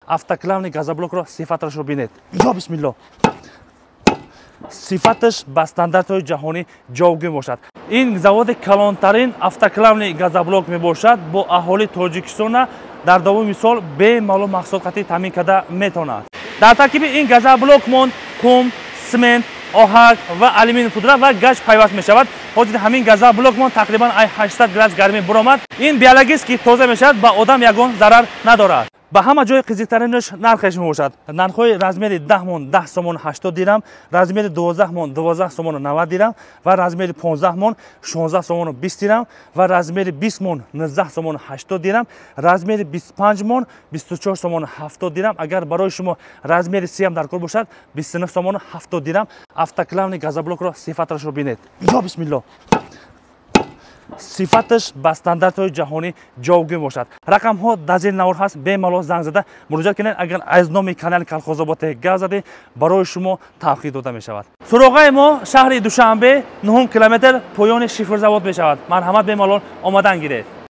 Автоклавный газоблокро сифаташро бинед. Ё бисмилло, сифаташ ба стандартҳои ҷаҳонӣ ҷавобгӯ мебошад. Ин заводи калонтарин автоклавный газоблок мебошад, бо аҳолии Тоҷикистона дар давоми сол бемалол маҳсулот қатъӣ таъмин карда метавонад. Дар таркиби ин газоблокмон қум, смент, оҳак ва алюминий пудра ва гач пайваст мешавад. Ҳозир ҳамин газоблокмон тақрибан ай 800 градус гармӣ буромад. Ин биологически тоза мешавад, ба одам ягон зарар надорад. Ба ҳама ҷои қизиқтаринаш нархеш мебошад. Нархҳои размери 10 мон 10 сомон 80 дирам, размери 12 мон 12 сомону 90 дирам ва размери 15 мон 16 сомону 20 дирам ва размери 20 мон 19 сомону 80 дирам, размери 25 мон 24 сомону 70 дирам. Агар барои шумо размери 30 дар кор бошад, 29 сомону 70 дирам. Автоклавный газоблокро сифаташро бинед. Ё бисмилло, сифаташ ба стандартҳои ҷаҳонӣ ҷавобгӯ мебошад. Рақамҳо дар зери навор ҳаст, бемалол занг зада муроҷиат кунед. Агар аз номи канали Калхозобод гап задед, барои шумо тавхид дода мешавад. Суроғаи мо шаҳри Душанбе, 9 километр, поёни шифрзавод мешавад. Марҳамат, бемалол омадан гиред.